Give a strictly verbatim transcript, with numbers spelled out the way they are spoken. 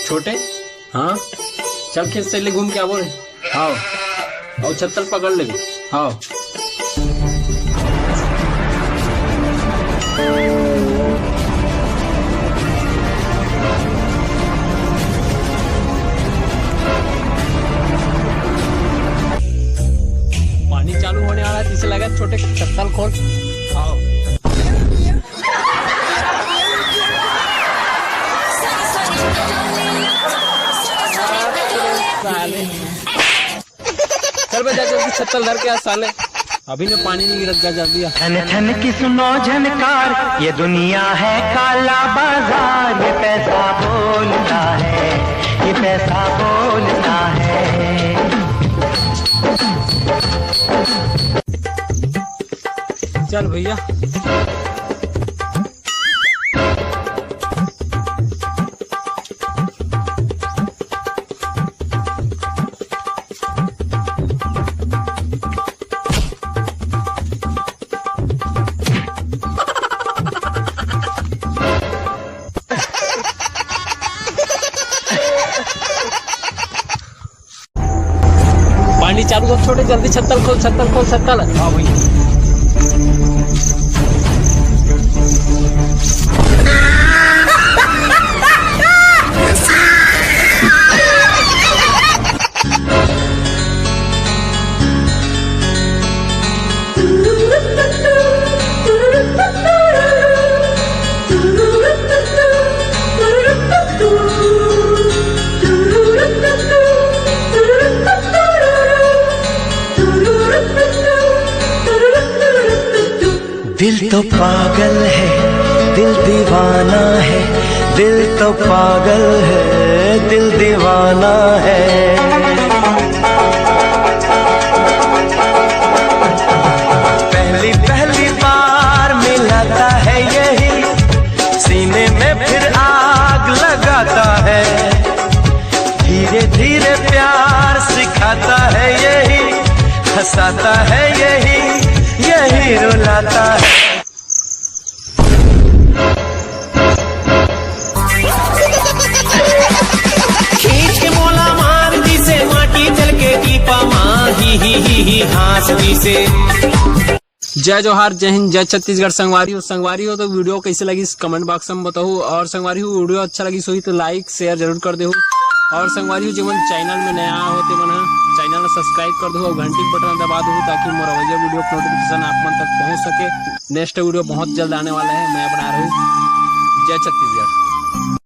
छोटे, हाँ, चल खेत से ले घूम के आबो रे। हाँ, अउ छत्तल पकड़ लेबे। हाँ। पानी चालू होने वाला है, इसे लगा छोटे छत्तल खोल। हाँ। साले। चल बे, जा जल्दी छत्तल धर के आ साले। अभी में पानी नहीं गिरत, जा जल्दी आ। थन थन की सुनो झनकार, ये दुनिया है काला बाजार, ये पैसा बोलता है, ये पैसा बोलता है। चल भैया। पानी चालू कर छोटे, जल्दी छत्तल खोल, छत्तल खोल, छत्तल। हाँ भाई। दिल तो पागल है, दिल दीवाना है, दिल तो पागल है, दिल दीवाना है। पहली पहली बार मिलाता है यही, सीने में फिर आग लगाता है। धीरे धीरे प्यार सिखाता है यही, हंसाता है यही, यही रुलाता है। खींच के मोला मार दिसे, माटी जल के टीपा मा, ही, ही, ही, ही, हाँस दिसे। जय जोहार, जय हिंद, जय छत्तीसगढ़। संगवारी हो, संगवारी हो तो video कैसे लगिस comment box में बताओ। और संगवारी हो, video अच्छा लगिस होही तो like share जरूर कर देहू। और संगवारी हो, जेमन channel में नया हो ते मन ह channel ला subscribe कर देहू और घंटी के button दबा देहू, ताकि मोर अवइया video के notification आप मन तक पहुंच सके। Next video बहुत जल्द आने वाला है, मैं बना रहा हूँ। जय छत्तीसगढ़।